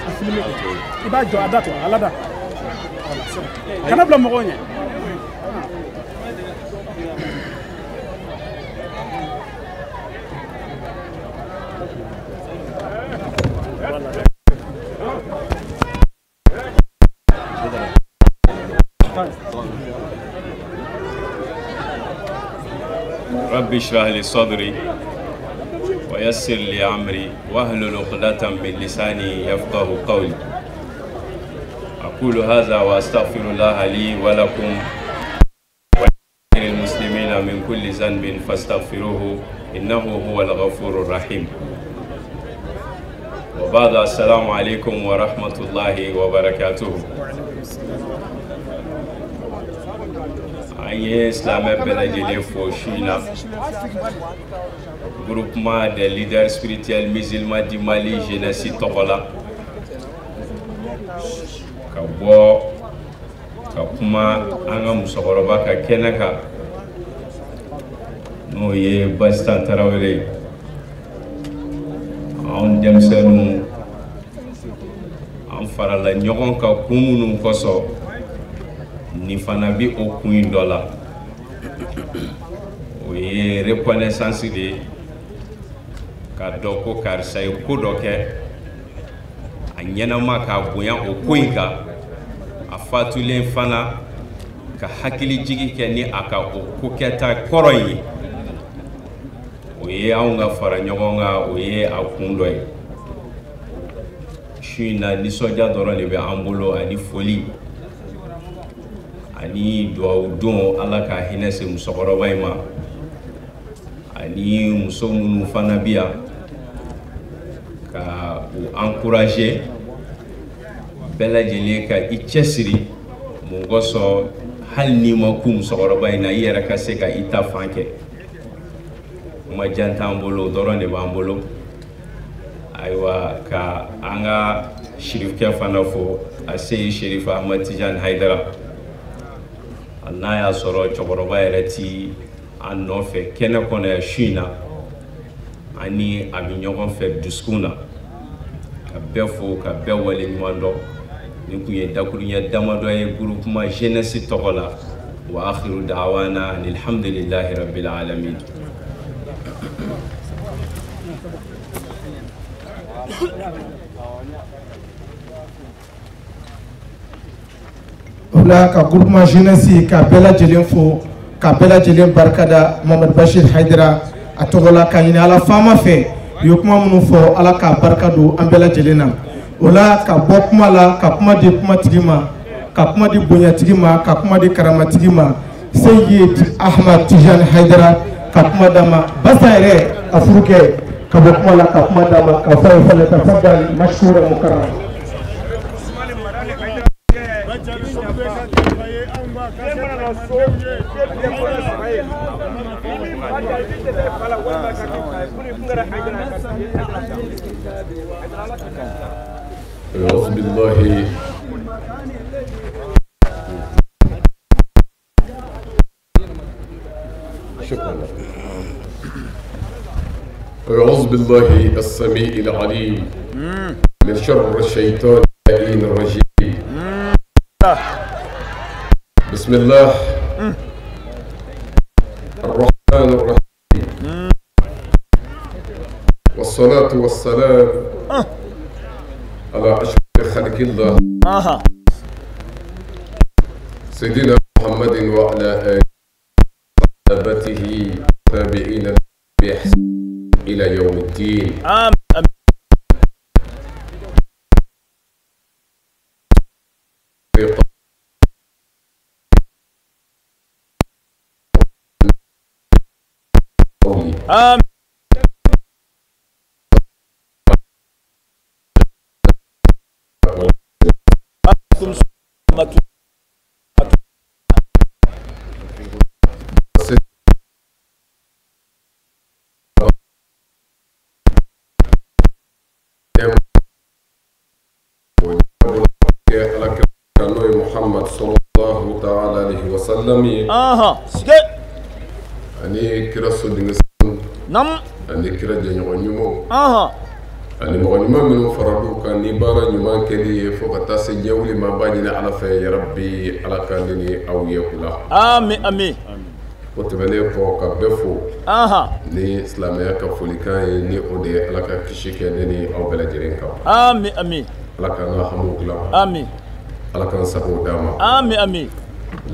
A filmer i b'a jɔ a da to a lada. Voilà, c'est bon. Kana bila mɔgɔw ɲɛ. رب اشرح لي صدري ويسر لي أمري واحلل عقدة من لساني يفقه قولي. أقول هذا وأستغفر الله لي ولكم وللمسلمين من كل ذنب فاستغفروه إنه هو الغفور الرحيم. وبعد، السلام عليكم ورحمة الله وبركاته. An ye silamɛ bɛɛ lajɛlen fo su in na. Groupement des leaders spirituels musulmans du Mali jeunesse tɔgɔ la, ka bɔ ka kuma an ka musokɔrɔba ka kɛnɛ kan, n'o ye Basitan Tarawele ye. Anw denmisɛnninw, an farala ɲɔgɔn kan kun minnu kosɔn, nin fana bi o kun in dɔ la, o ye reconnaissance de ye, k'a dɔn ko karisa ye ko dɔ kɛ a ɲɛnama, k'a bonya o ko in kan, a fatulen fana ka hakilijigi kɛ ni a ka o ko kɛta kɔrɔ in ye. O ye anw ka fara ɲɔgɔn kan, o ye a kun dɔ ye. Su in na, nisɔndiya dɔrɔn de bɛ an bolo, ani foli ani duwawu don, Ala ka hinɛ se musokɔrɔba in ma, ani muso minnu fana bi yan, ka u encourager bɛɛ lajɛlen ka i cɛsiri. Mun kosɔn? Hali n'i ma ku musokɔrɔba in na, i yɛrɛ ka se ka i ta fan kɛ. Kuma jan t'an bolo, o dɔrɔn de b'an bolo. Ayiwa, ka an ka sirifukɛ fana fo, a se Sherifu Ahmad Tijani Hayidara. N'a y'a sɔrɔ cɛkɔrɔba yɛrɛ ti an nɔfɛ kɛnɛ kɔnɔ yan su in na, ani a bɛ ɲɔgɔn fɛ dusukun na. Ka bɛɛ fo, ka bɛɛ waleɲuman dɔn. Nin kun ye dakuruɲɛ damadɔ ye groupement jeunesse tɔgɔ la. Wa akhiru da'wana alhamdulillahi rabbil alamin. O la, ka groupement jeunesse ka bɛɛ lajɛlen fo, ka bɛɛ lajɛlen barikada Mamadu Bashir Hayidara a tɔgɔ la, ka ɲini Ala faama fɛ, u ye kuma minnu fɔ, Ala k'a barika don an bɛɛ lajɛlen na. O la, ka bɔ kuma la, ka kuma di kumatigi ma, ka kuma di bonyatigi ma, ka kuma di karamatigi ma, Seyid Ahmad Tijani Hayidara, ka kuma d'a ma. Basa yɛrɛ a furukɛ, ka bɔ kuma la, ka kuma d'a ma, ka fɔ a ye: falyatafaddal mashkura mukarram. أعوذ بالله شكرا. أعوذ بالله السميع العليم من شر الشيطان اللعين الرجيم. بسم الله الرحمن الرحيم، والصلاة والسلام على أشرف خلق الله سيدنا محمد وعلى آله وصحبه تابعين بإحسان إلى يوم الدين. آمين. آمين. Muhammad sallallahu ta'ala alaihi wa sallam ye. Sige. Ani kira sodenw. Nam. Ani kira jɛɲɔgɔn ɲumanw. Ani mɔgɔ ɲuman minnu faral'u kan ni baara ɲuman kɛli ye fo ka taa se diɲɛ ma, b'a ɲini Ala fɛ yarabi Ala ka ne ni aw ye u la. Ami ami. O tɛmɛnen kɔ, ka bɛɛ fo ni silamɛya ka folikan ye, ni o de ye Ala ka kisi kɛ ne ni aw bɛɛ lajɛlen kan. Ami ami. Ala k'an ka hamiw dilan. Ami. Ala k'an sagow d'an ma. Ami ami.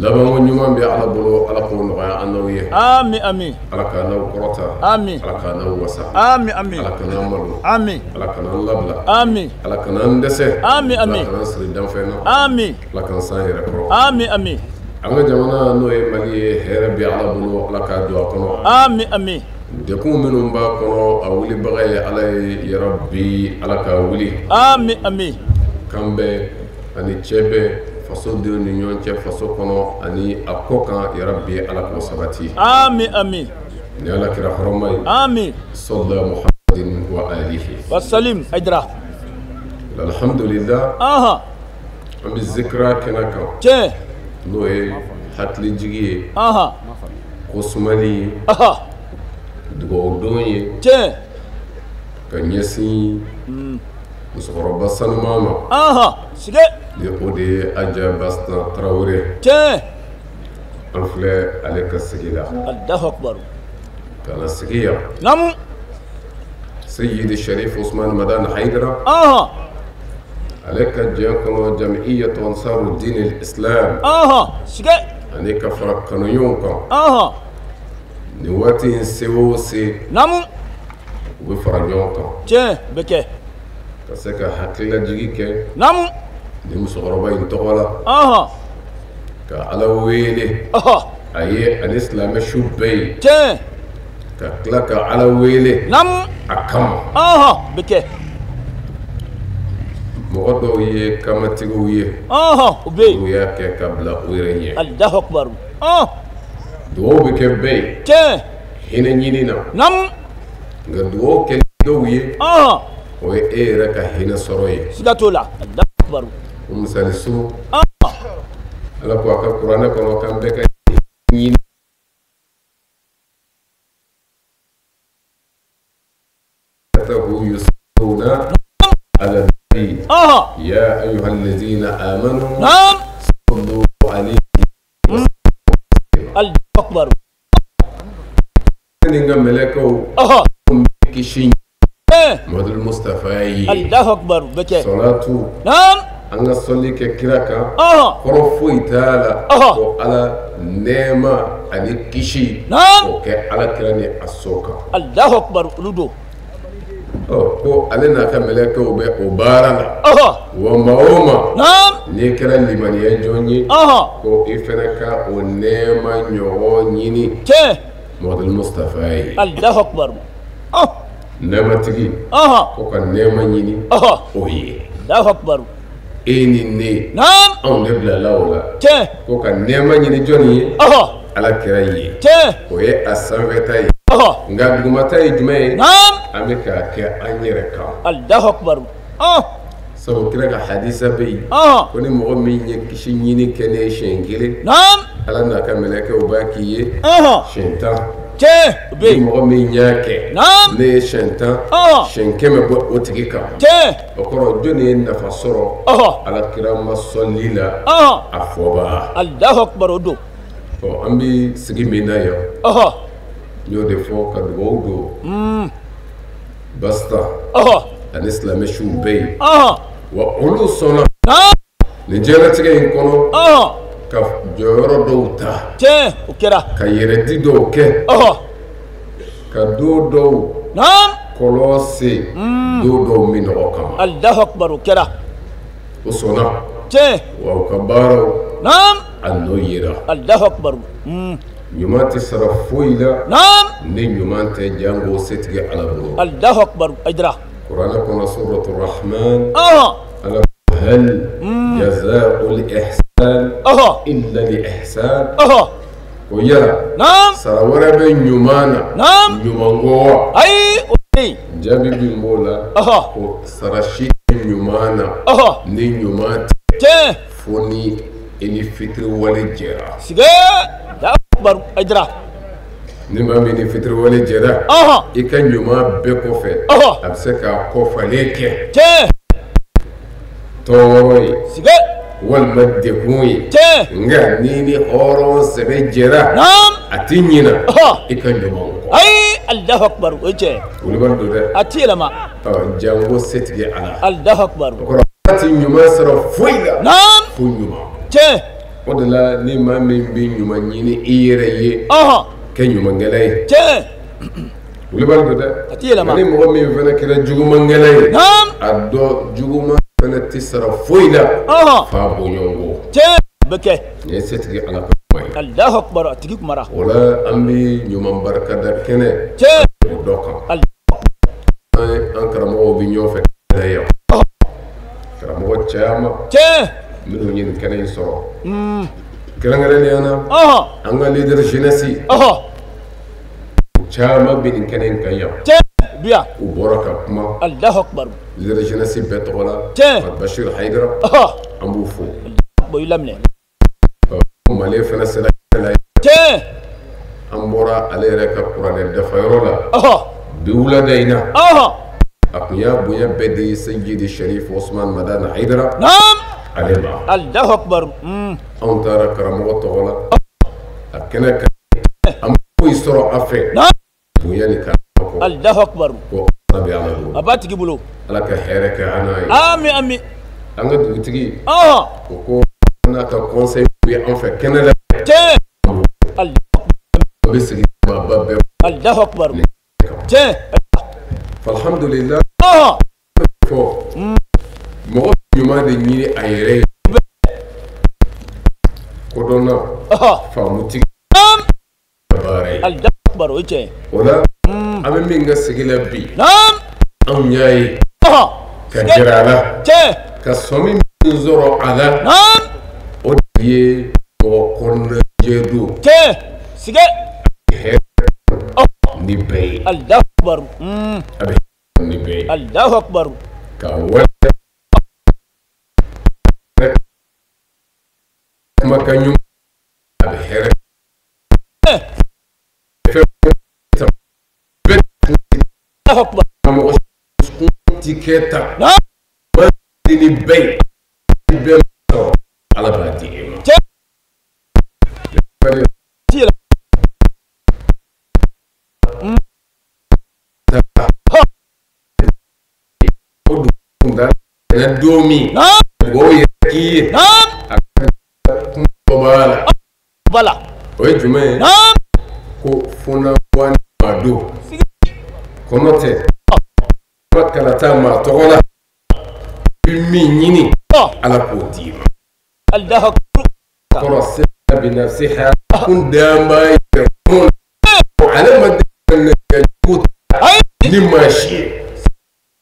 Labanko ɲuman bɛ Ala bolo, Ala k'o nɔgɔya an n'aw ye. Ami ami. Ala k'an n'aw kɔrɔta. Ami. Ala k'an n'aw wasa. Ami ami. Ala kan'an malo. Ami. Ala kan'an labila. Ami. Ala kan'an dɛsɛ. Ami ami. Ala kan'an siri danfɛn na. Ami. Ala k'an san yɛrɛ kɔrɔ. Ami ami. An ka jamana n'o ye Mali ye, hɛrɛ bɛ Ala bolo, Ala k'a don a kɔnɔ. Ami ami. Degun minnu b'a kɔnɔ, a wulibaga ye Ala ye, yarabi Ala k'a wuli. Ami ami. Kan bɛɛ ani cɛ bɛɛ, fasodenw ni ɲɔgɔn cɛ, faso kɔnɔ ani a kɔ kan, yarabi Ala k'o sabati. Ami ami. Ni Ala kɛra hɔrɔma ye. Ami. Sɔlila Muhammadin wa alihi. Wasalim Haidara. Alhamdulillah. An bɛ zikira kɛnɛ kan. Tiɲɛ. N'o ye hakilijigi ye. Ko sumali ye. Dugawudon ye. Tiɲɛ. Ka ɲɛsin musokɔrɔba sanuman ma. Sige. Ni o de ye Aja Bastan Tarawele. Tiɲɛ. An filɛ ale ka sigi la. Allahu akbar. Ka na sigi yan. Naamu. Seyidi Sharif Usman Madani Haidara. Ale ka diɲɛ kɔnɔ Jamiyatu Ansaru Diin Islam. Sige. Ani ka fara kanuɲɔgɔnw kan. Nin waati in se o se. Naamu. U bɛ fara ɲɔgɔn kan. Tiɲɛ bɛ kɛ. Ka se ka hakililajigi kɛ. Naamu. Ni musokɔrɔba in tɔgɔ la. Ka Ala wele. A ye ani silamɛ su bɛɛ ye. Tiɲɛ. Ka tila ka Ala wele. Naamu. A kama. Bɛ kɛ. Mɔgɔ dɔw ye kamatigiw ye. O bɛ yen. Olu y'a kɛ ka bila u yɛrɛ ɲɛ. Allahu akbar. Dugawu bɛ kɛ bɛɛ ye. Tiɲɛ. Hinɛ ɲini na. Naamu. Nka dugawu kɛ dɔw ye. O ye e yɛrɛ ka hinɛ sɔrɔ ye. Siga t'o la. Allahu akbar. O misali surun. Ala ko a ka kuranɛ kɔnɔ k'an bɛɛ ka ɲini. Yusalluna ala nabi. Ya ayyuha allazina amanu. Naam. Sallu alayhi. Allahu akbar. Ni ka mɛlɛkɛw. Kisi. Muhamadu Mustafa ye. Allahu akbar bɛ kɛ. Salatu. Naam. An ka sɔnni kɛ kira kan. Kɔrɔ foyi t'a la. Ko Ala nɛɛma ani kisi. Naam. O kɛ Ala kira ni a so kan. Allahu akbar olu don. Ko ale n'a ka mɛlɛkɛw bɛ o baara la. Wa maa o maa. Naam. N'i kɛra limaniya jɔn ye. Ko i fana ka o nɛɛma ɲɔgɔn ɲini. Tiɲɛ. Muhamadu Mustafa ye. Allahu akbar. Nɛɛmatigi. Ko ka nɛɛma ɲini. O ye. Allahu akbar. E ni ne. Naam. Anw de bilala o la. Tiɲɛ. Ko ka nɛɛma ɲini jɔnni ye. Ala kira ye. Tiɲɛ. O ye a sanfɛta ye. Nka dugumata ye jumɛn ye? Naam. An bɛ k'a kɛ an yɛrɛ kan. Allahu akbar. Sabu kira ka hadisa bɛ yen. Ko ni mɔgɔ min ye kisi ɲini kɛ ne ye siɲɛ kelen. Naam. Ala n'a ka mɛlɛkɛw b'a k'i ye. Siɲɛ 10. Tiɲɛ. O bɛ yen. Ni mɔgɔ min y'a kɛ. Naam. Ne ye siɲɛ 10. Siɲɛ 100 bɔ o tigi kan. Tiɲɛ. O kɔrɔ jɔnni ye nafa sɔrɔ. Ala kira ma sɔnli la. A fɔba. Allahu akbar o don. Ɔ an bɛ sigi min na yan. N y'o de fɔ ka dugawu don. Basta. Ani silamɛ siw bɛɛ ye. Wa olu sɔnna. Nin diɲɛlatigɛ in kɔnɔ. Ka jɔyɔrɔ dɔw ta. Tiɲɛ o kɛra. Ka yɛrɛdi dɔw kɛ. Ka don dɔw. Naam. Kɔlɔn se. Don dɔw minɔgɔ kama. Allahu akbar o kɛra. O sɔnna. Tiɲɛ. Wa u ka baaraw. Naam. A nɔ yera. Allahu akbar. Ɲuman tɛ sara foyi la. Naam. Ni ɲuman tɛ jango setigi Ala bolo. Allahu akbar Haidara. Kuranɛ kɔnɔ suratu Rahman. Ala hal jazaa'ul ihsan illa li ihsan. Ko yala. Naam. Sara wɛrɛ bɛ ɲuman na. Naam. Ɲuman kɔ wa. Ayi o tɛ yen. Jaabi min b'o la. Ko sara si tɛ ɲuman na. Ni ɲuman tɛ. Tiɲɛ. Fo ni i ni fitiriwale jɛra. Sige. Allahu akbar Haidara. Ni maa min ni fitiriwale jɛra i ka ɲuman bɛɛ kɔfɛ a bɛ se ka kɔfalen kɛ tɔɔrɔ ye walima degun ye nka n'i ni hɔrɔn sɛbɛ jɛra a t'i ɲina i ka ɲuman kɔ. Ayi Alahu akibaru o ye tiɲɛ ye. Wulibali don dɛ. A ti yɛlɛma. Jango setigi Ala. Alahu akibaru. O kɔrɔ a ti ɲuman sɔrɔ foyi la. Fo ɲuman. Tiɲɛ. O de la ni maa min bɛ ɲuman ɲini i yɛrɛ ye. Kɛ ɲumankɛla ye. Tiɲɛ. Wulibali don dɛ. A ti yɛlɛma. Ni mɔgɔ min fana kɛra jugumankɛla ye. A dɔn juguman fana tɛ sara foyi la. F'a bɔɲɔgɔnko. Tiɲɛ bɛ kɛ. Nin ye setigi Ala ka kuma ye. Alahu akibaru a tigi kumara. O la an bɛ ɲuman barikada kɛnɛ. Tiɲɛ. O dɔ kan. An karamɔgɔw bɛ ɲɔgɔn fɛ kɛnɛ yan. Karamɔgɔ caman. Tiɲɛ. Minnu ye nin kɛnɛ in sɔrɔ. Kɛrɛnkɛrɛnnenya na. An ka leader jeunesse. Caman bɛ nin kɛnɛ in kan yan. Tiɲɛ bi yan. U bɔra ka kuma. Alahu akibaru. Leader jeunesse bɛɛ tɔgɔ la. Tiɲɛ. Bachir Haidara. An b'u fo. Bon i laminɛ. Mali fana sera kɛnɛ la. Tiɲɛ. An bɔra ale yɛrɛ ka kuranɛ dafayɔrɔ la. Bi wulada in na. A tun y'a bonya bɛɛ di Seyidi Sharif Osman Madani Haidara. Ale ma. Alahu akibaru. Anw taara karamɔgɔ tɔgɔ la. A kɛnɛ kan. An foyi sɔrɔ a fɛ. Bonya ni karama kɔ. Alahu akibaru. Ko ala bɛ Ala bolo. A b'a tigi bolo. Ala ka hɛrɛ kɛ an n'a ye. Ami ami. An ka dugutigi. O ko n'a ka conseil bɛ an fɛ kɛnɛ la. Tiɲɛ. An bɛ segin maaba bɛɛ. Alahu akibaru. Tiɲɛ. Alhamdulilah. Fɔ mɔgɔ ɲuman de ɲini a yɛrɛ ye. Kodɔnna. Faamutigi. Baara ye. Alahu akibaru o ye tiɲɛ ye. O la an bɛ min ka sigi la bi. Anw y'a ye. Ka gɛrɛ a la. Tiɲɛ. Ka sɔmi min sɔrɔ a la. O de ye mɔgɔ kɔnɔnajɛ don. Tiɲɛ. Sigɛ. Hɛrɛ ni bɛɛ ye. Alahu akibaru. A bɛ hɛrɛ ni bɛɛ ye. Alahu akibaru. Ka wale. Kumakan ɲuman a bɛ hɛrɛ. Fɛn bɛɛ mɔgɔ kun ti kɛ tan. Ni bɛɛ ye. Bɛɛ sɔrɔ Ala b'a di e ma. O dugu da don min. Mɔgɔw yɛrɛ k'i ye. A ka kuma dɔ b'a la. Voilà. O ye jumɛn ye? Ko funa wa ni maa don. Kɔnɔ tɛ. Kuma kana taa maa tɔgɔ la. I bɛ min ɲini. Ala k'o d'i ma. Alahu akibaru. Kɔrɔ se bi nafsiha kun dan b'a yɛrɛ kun. Ale ma deli ka jugu ni maa si ye.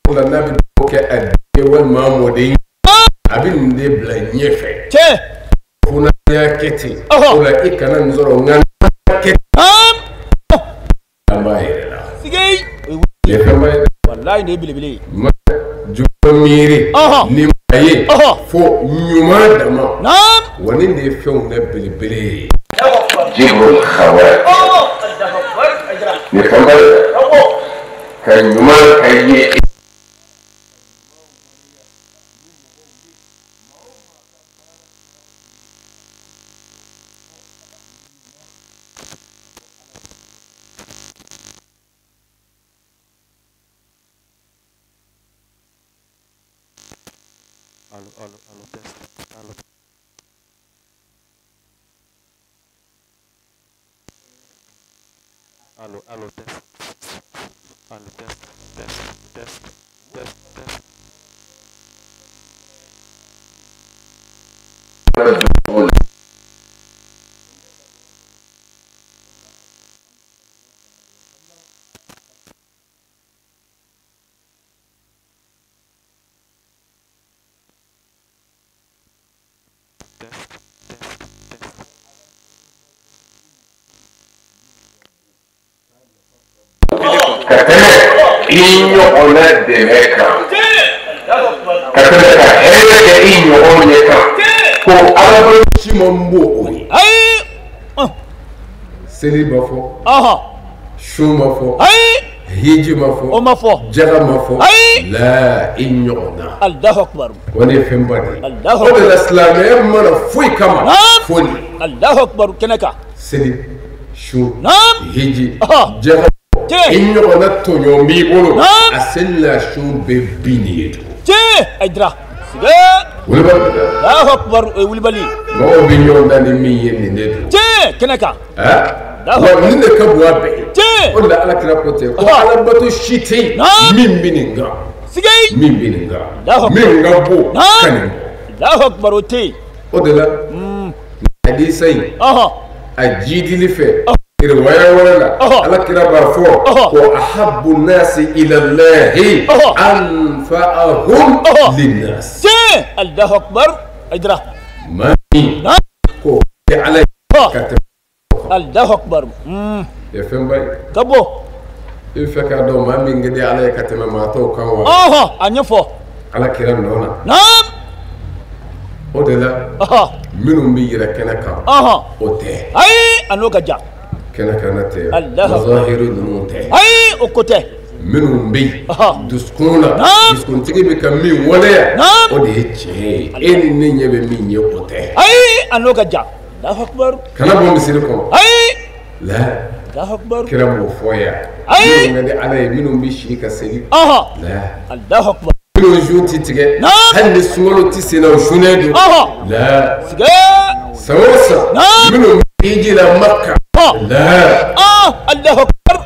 O la n'a bɛ dugawu kɛ a den ye walima a mɔden ye. A bɛ nin de bila ɲɛfɛ. Tiɲɛ. Fo n'a y'a kɛ ten. O la i kana nin sɔrɔ nka n'a kɛ. An b'a yɛrɛ la. Sigɛ. Nin ye fɛnba ye dɛ. Walayi nin ye belebele ye. Ma jugu miiri. Ni maa ye. Fo ɲuman dama. Wa nin de ye fɛnw na belebele ye. Jibril Khawat. Nin ye fɛnba ye dɛ. Ka ɲuman ka ye. Allo, allo, allo, test, allo. Allo, allo, test. Allo, test, test, test, test, test. Test, test, test. Ka tɛmɛ i ɲɔgɔnna dɛmɛ kan. Ka tɛmɛ ka hɛrɛ kɛ i ɲɔgɔn ye kan. Ko adamaden si ma n b'o o ye. Ayi. Seli b'a fɔ. Sun ma fɔ. Ayi. Hiji ma fɔ. O ma fɔ. Jaga ma fɔ. Ayi. La i ɲɔgɔnna. Alahu akibaru. O de ye fɛnba de ye. Alahu O de la silamɛya mana foyi kama. Naam. Fo nin. Alahu akibaru kɛnɛ kan. Seli, sun, Naam. hiji, Ɔhɔ. jaga. Tiɲɛ. I ɲɔgɔnna tɔɲɔgɔn b'i bolo. Naam. A seli n'a sun bɛɛ bin nin ye tugun. Tiɲɛ. Ayidara. Sige. Wulibali bɛ taa. Alahu akibaru o ye wulibali ye. Mɔgɔw bɛ ɲɔgɔn dan ni min ye nin de don. Tiɲɛ kɛnɛ kan. Aa. Wa nin de ka bon a bɛɛ ye. Tiɲɛ. O de la Ala kira ko ten ko Ɔhɔ. alabato si tɛ yen Naam. min bɛ nin kan. Sige. Min bɛ nin kan. Alahu Min ka bon Naam. ka nin bɔ. Alahu akibaru o tɛ yen. O de la hadisa in Ɔhɔ. a jidili fɛ riwaya wɛrɛ la Ɔhɔ. Ala kira b'a fɔ Ɔhɔ. ko ahabbu nasi ila Allahi Ɔhɔ. anfa'ahum Ɔhɔ. linnas. Tiɲɛ. Alahu akibaru. Ayidara. Maa min Naam. ko tɛ Ala ye Ɔhɔ. ka tɛmɛ Alahu akibaru. ye fɛnba ye. Ka bɔ. I bɛ fɛ k'a dɔn maa min ka di Ala ye ka tɛmɛ maa tɔw kan wa? Ɔhɔ a ɲɛfɔ. Ala kira nɔ na. Naam. O de la Ɔhɔ. minnu bɛ yɛrɛ kɛnɛ kan Ɔhɔ. o tɛ. Ayi a n'o ka jan. Kɛnɛ kan na tɛ. Alahu. Mazahiru ninnu tɛ. Ayi o ko tɛ. Minnu bɛ yen Ɔhɔ. dusukun na Naam. dusukuntigi bɛ ka min waleya Naam. o de ye tiɲɛ ye e ni ne ɲɛ bɛ min ye o tɛ. Ayi a n'o ka jan. Alahu akibaru. Kana bɔ misiri kɔnɔ. Ayi. La Alahu akibaru. kira m'o fɔ yan. Ayi. Minnu ka di Ala ye minnu bɛ si ka seli. Ɔhɔ. La Alahu akibaru. minnu sun ti tigɛ. Naam. Hali ni sunkalo ti sen na o sunnen don. Ɔhɔ. La Sige. san o san. Naam. Minnu bɛ hiji la Maka. Ɔhɔ. La Ah Alahu akibaru.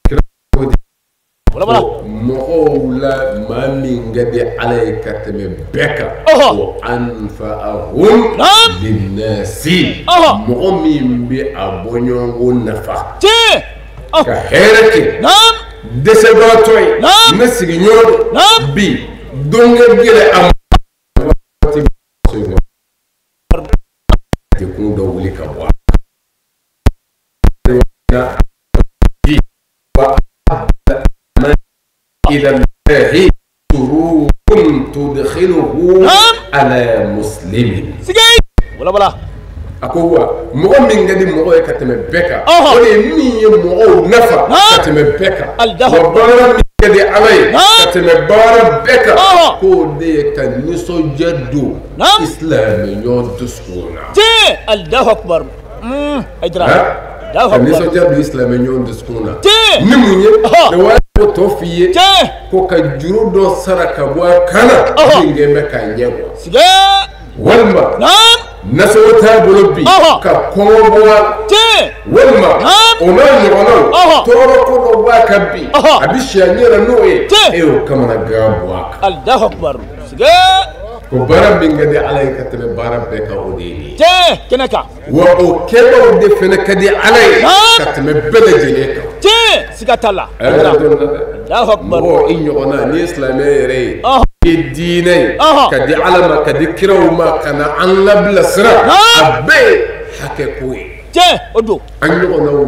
kira ko di. Wala wala. Mɔgɔw la maa min ka di Ala ye ka tɛmɛ bɛɛ kan. Ɔhɔ. O anfa'ahum Naam. linnasi. Ɔhɔ. Mɔgɔ min bɛ a bɔɲɔgɔnko nafa. Tiɲɛ. Ka hɛrɛ kɛ. Naam. Dɛsɛbagatɔ ye. Naam. Ne sigiɲɔgɔn don. Naam. Bi don ka gɛlɛn a ma. Waati so in kɔnɔ. Degun dɔ wuli ka bɔ a la. إلى الله سرور تدخله Naam. على مسلم. Sige. Wala wala. A ko wa mɔgɔ min ka di mɔgɔ ye ka tɛmɛ bɛɛ kan Ɔhɔ. o de ye min ye mɔgɔw nafa Naam. ka tɛmɛ bɛɛ kan Alahu. wa baara min ka di Ala ye Naam. ka tɛmɛ baara bɛɛ kan Ɔhɔ. k'o de ye ka nisɔndiya don Naam. silamɛɲɔgɔn dusukun na. Tiɲɛ. Alahu akibaru. Ayidara. Han? Alahu Ka akibaru. nisɔndiya don silamɛɲɔgɔn dusukun na. Tiɲɛ. Ni mun ye Ɔhɔ. riwaya ko tɔ f'i ye Tiɲɛ. ko ka juru dɔ sara ka bɔ a kan na Ɔhɔ. min kɛ bɛ k'a ɲɛ bɔ Sige. walima Naam. nasɔngɔ t'a bolo bi Ɔhɔ. ka kɔngɔ bɔ a la Tiɲɛ. walima Naam. o n'a ɲɔgɔnnaw Ɔhɔ. tɔɔrɔ ko dɔ b'a kan bi Ɔhɔ. a bɛ si a ɲɛ la n'o ye Tiɲɛ. e y'o kamanagan bɔ a kan Alahu akibaru. Sige. ko baara min ka di Ala ye ka tɛmɛ baara bɛɛ kan o de ye nin ye Tiɲɛ kɛnɛ kan. wa o kɛbaaw de fana ka di Ala ye Naam. ka tɛmɛ bɛɛ lajɛlen kan. Tiɲɛ siga t'a la. A yɛrɛ dɔn na dɛ. Alahu akibaru. Mɔgɔ i ɲɔgɔnna n'i ye silamɛ yɛrɛ ye Ɔhɔ. i ye diinɛ ye Ɔhɔ. ka di Ala ma ka di kiraw ma ka na an labilasira Naam. a bɛɛ ye hakɛ ko ye. Tiɲɛ o don. An ɲɔgɔnnaw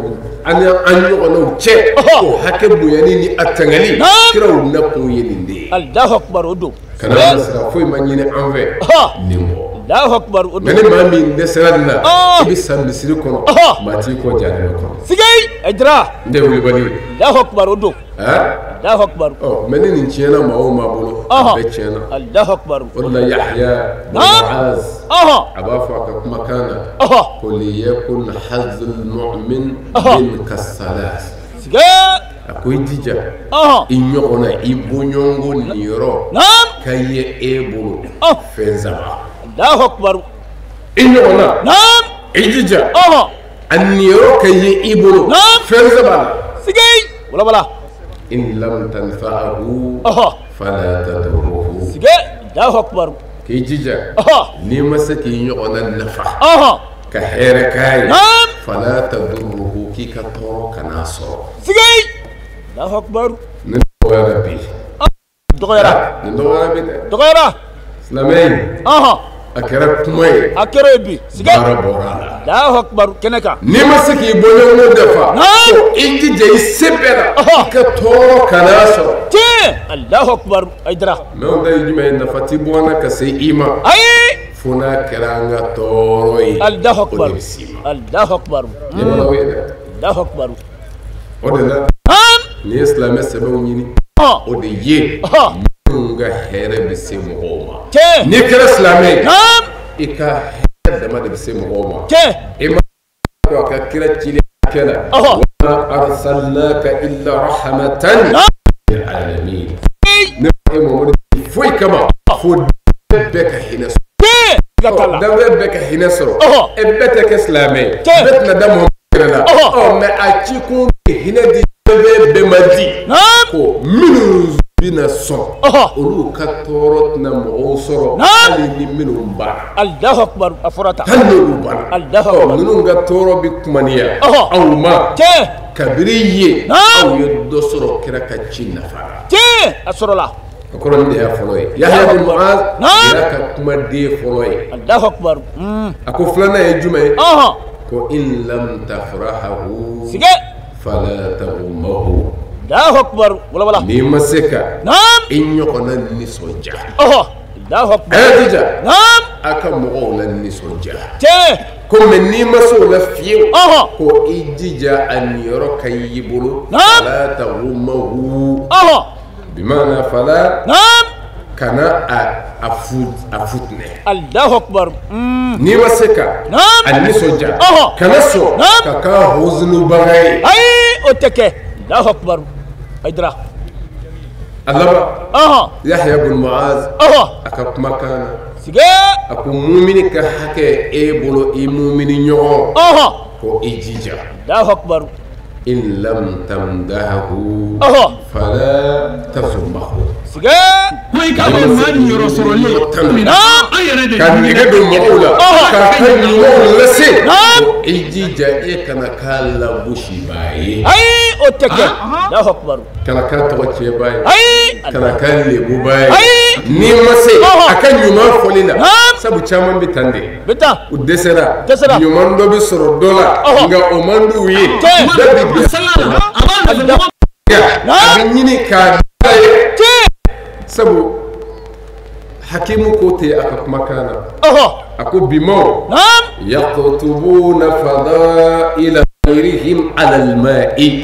an ni an ɲɔgɔnnaw cɛ Ɔhɔ. o hakɛ bonyani ni a tangali Naam. kiraw nakun ye nin de ye. Alahu akibaru o don. Kana bilasira foyi ma ɲini an fɛ Ɔhɔ. nin kɔ. Alahu akibaru o Mɛ don. ni maa min dɛsɛra nin na Ɔɔ. i bɛ sa misiri kɔnɔ Ɔhɔ. maa t'i kɔ jahanama kɔnɔ. Sige. Ayidara. N tɛ wulibali ye. Alahu akibaru o don. Han? Alahu akibaru. Ɔ mɛ ni nin tiɲɛna maa o maa bolo a Ɔhɔ. bɛɛ tiɲɛna. Alahu akibaru. O de la Yahya bin Naam. Muaz Ɔhɔ. a b'a fɔ a ka kumakan na Ɔhɔ. ko liyakun hazzul mu'min Ɔhɔ. minka salat. Sige. A ko i jija Ɔhɔ. i ɲɔgɔnna i bɔɲɔgɔnko niyɔrɔ Naam. ka ye e bolo Ɔh. fɛn saba. Alahu akibaru. I ɲɔgɔnna Naam. i jija Ɔhɔ. a niyɔrɔ ka ye i bolo Naam. fɛn saba la. Sige. Wala wala. In lam tanfa'ahu Ɔhɔ. fala tadurruhu. Sige. Alahu akibaru. K'i jija Ɔhɔ. n'i ma se k'i ɲɔgɔnna nafa Ɔhɔ. ka hɛrɛ k'a ye Naam. fala tadurruhu k'i ka tɔɔrɔ kana sɔrɔ. Sige. Alahu akibaru. Nin dɔgɔyara bi. Dɔgɔyara. Nin dɔgɔyara bi dɛ. Dɔgɔyara. Silamɛ in Ɔhɔ. a kɛra kuma ye A kɛra ye bi. Sige. baara bɔra a la. Alahu akibaru kɛnɛ kan. N'i ma se k'i bɔɲɔgɔnko dafa Naam. ko i jija i se bɛɛ la Ɔhɔ. i ka tɔɔrɔ kana sɔrɔ. Tiɲɛ. Alahu akibaru. Ayidara. Mɛ o ta ye jumɛn ye nafa ti bɔ an na ka se i ma Ayi. fo n'a kɛra an ka tɔɔrɔ ye Alahu o akibaru. de bɛ s'i ma. Alahu akibaru. Ne ma o ye dɛ. Alahu akibaru. O de la n'i ye silamɛ sɛbɛnw ɲini, o de ye minnu ka hɛrɛ bɛ se mɔgɔw ma. N'i kɛra silamɛ ye, i ka hɛrɛ dama de bɛ se mɔgɔw ma. I ma ko a ka kira cili hakɛ la, wa ma arsalnaka illa rahmatan lil alamin. Ne ma e Mamadu foyi kama fo bɛɛ ka hinɛ sɔrɔ. Danfɛn bɛɛ ka hinɛ sɔrɔ. E bɛɛ tɛ kɛ silamɛ ye, bɛɛ tɛna da Mamadu yɛrɛ la. Ɔ mɛ a ci kun bɛ hinɛ di danfɛn bɛɛ ma di. Ko minnu bɛna sɔn, olu ka tɔɔrɔ tɛna mɔgɔw sɔrɔ hali ni minnu banna. Allahu akbar, a fɔra tan. Hali n'olu banna. Allahu akbar. Ninnu ka tɔɔrɔ bɛ kumaniya aw ma. Kabiri ye aw ye dɔ sɔrɔ kira ka ci nafa la. A sɔrɔla. O kɔrɔ nin de y'a fɔlɔ ye. Yahya bin Muaz y'a ka kumaden fɔlɔ ye. Allahu akbar. A ko filanan ye jumɛn ye? Ko in lam tafrahu fala taghummahu. Allahu akbar, wala wala. N'i ma se ka i ɲɔgɔnna nisɔndiya. Allahu akbar. A y'a jija a ka mɔgɔw la nisɔndiya. Ko mɛ n'i ma se o la fiyewu, ko i jija a niyɔrɔ ka y'i bolo. Fala taghummahu. Bimana fala kana a futinɛ. Allahu akbar. N'i ma se ka a nisɔndiya, kana sɔn ka k'a hozunubaga ye. Ayi, o tɛ kɛ. Allahu akbar. Hayidara. A laban, Yahya bin Muaz a ka kumakan na, a ko mumini ka hakɛ e bolo i mumini ɲɔgɔn, ko i jija. Allahu akbar. In lam tamdahu fala tazummahu. Ko i ka bɔ maa niyɔrɔ sɔrɔlen ka nege don mɔgɔw la, ka fɛn ɲumanw lase, ko i jija e kana k'a lagosibaa ye. Ayi, o tɛ kɛ. Allahu akbar. Kana k'a tɔgɔ tiɲɛbaa ye. Ayi. Kana k'a lebubaa ye. N'i ma se a ka ɲuman fɔli la, sabu caman bɛ tan de. Bɛ tan. U dɛsɛra. Ɲuman dɔ bɛ sɔrɔ dɔ la, nka o man d'u ye. Bɛɛ bɛ gɛrɛ. A bɛ ɲini k'a da ye. Sabu hakimu ko tɛ a ka kumakan na. A ko bimaw yaqtubuna fadaila ghayrihim ala al-ma'i.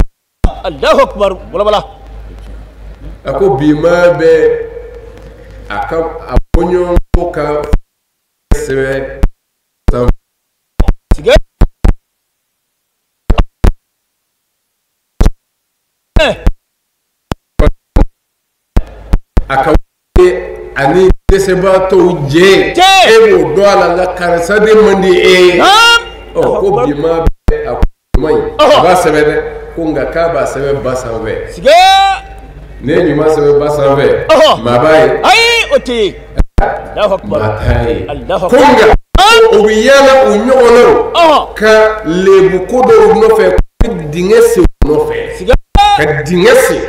Allahu akbar, wala wala. A ko bima bɛ a ka a bɔɲɔgɔnko ka sɛbɛn sanfɛ. A ka ani dɛsɛbaatɔw jɛ, e b'o dɔn a la, nka karisa de man di e ye. Ɔ ko bima bɛ a ɲuman in, a b'a sɛbɛn dɛ, ko nka k'a b'a sɛbɛn ba sanfɛ. Ne ye ɲuman sɛbɛn ba sanfɛ, maa b'a ye. Ayi, o tɛ ye. Maa t'a ye. Ko nka u bɛ yaala u ɲɔgɔnnaw ka lebuko dɔw nɔfɛ, ka dingɛ sen u nɔfɛ, ka dingɛ sen,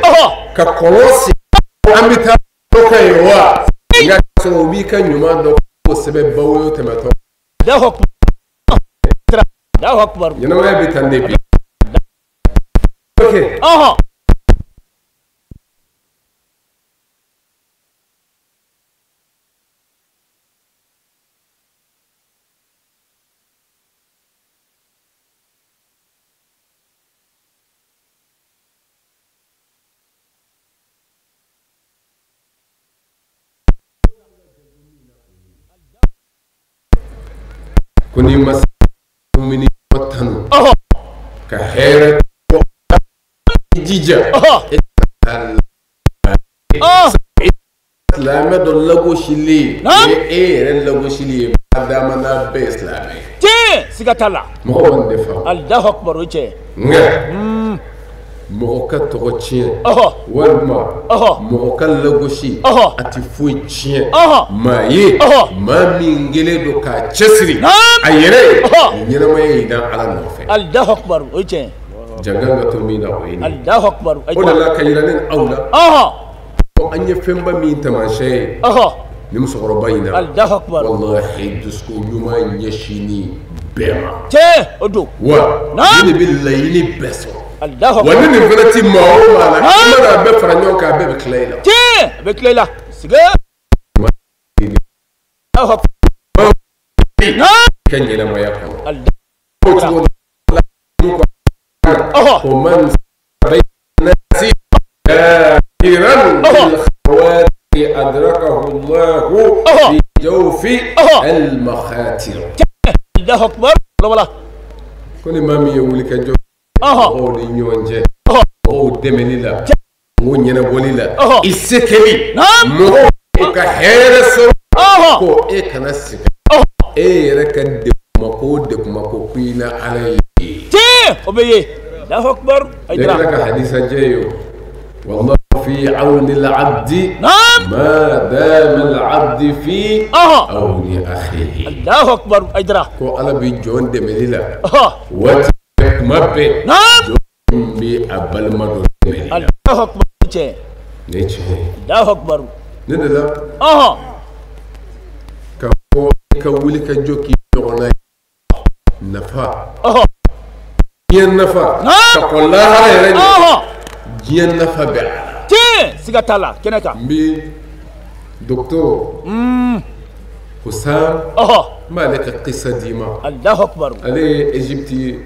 ka kɔlɔn sen. An bɛ taa dɔ ka ye wa, nka sɔrɔ u b'i ka ɲuman dɔn k'o sɛbɛn bawo tɛmɛtɔ. Ɲɛnamaya bɛ tan de bi. Ok. Ko n'i ma se mumini tanu ka hɛrɛ bɔ, i jija e ka silamɛ dɔ lagosili ye e yɛrɛ lagosili ye, maadama n'a bɛɛ ye silamɛ ye. Tiɲɛ, siga t'a la. Mɔgɔw b'an de faamu. Allahu akbar, o ye tiɲɛ. Nka mɔgɔ ka tɔgɔ tiɲɛ, walima mɔgɔ ka lagosi, a tɛ foyi tiɲɛ maa ye, maa min kɛlen don k'a cɛsiri a yɛrɛ ye ɲɛnamaya in da Ala nɔfɛ. Allahu akbar, o ye tiɲɛ. Jangan ka to min na o ye nin ye. Allahu akbar. O de la ka yira ne ni aw la, ko an ye fɛnba min taamasiyɛn ye ni musokɔrɔba in na. Allahu akbar. Walahi dusukun ɲuman ɲɛsinni bɛɛ ma. Tiɲɛ, o don. Wa ne de bɛ laɲini bɛɛ sɔrɔ. Allahu Wa ni nin fana ti maa o maa la, i mana a bɛɛ fara ɲɔgɔn kan, a bɛɛ bɛ tila i la. Tiɲɛ, a bɛ tila i la. Sige. Allahu akbar. I ka ɲɛnamaya kɔnɔ. O cogo la, ko man lahu fi jawfi al-makhatir. Allahu akbar. Wala ko ni maa min ye wuli ka jɔ mɔgɔw ni ɲɔgɔn cɛ, mɔgɔw dɛmɛli la, mɔgɔw ɲɛnabɔli la, i se kɛli mɔgɔw ka hɛrɛ sɔrɔ, ko e kana sigi e yɛrɛ ka degunma ko i na Ala ye. Tiɲɛ, o bɛ ye. Allahu akbar. Ne kɛra ka hadisa jɛ ye o. Wallahu fi awni al-abdi ma dama al-abdi fi awni akhihi. Allahu akbar. Aydara. Ko Ala bɛ jɔn dɛmɛli la waati bɛɛ, kuma bɛɛ, jɔn bɛ a balima dɔ dɛmɛli la. Allahu akbar. Tiɲɛ. Ne tiɲɛ. Allahu akbar. Ne de la. Ka fɔ i ka wuli ka jɔ k'i ɲɔgɔnna nafa. Diɲɛ nafa. Ka kɔn lahara yɛrɛ ɲɛ. Diɲɛ nafa bɛ a la. Tiɲɛ, siga t'a la kɛnɛ kan. N bɛ docteur Hussam, n b'ale ka kisa d'i ma. Allahu akbar. Ale ye Égypte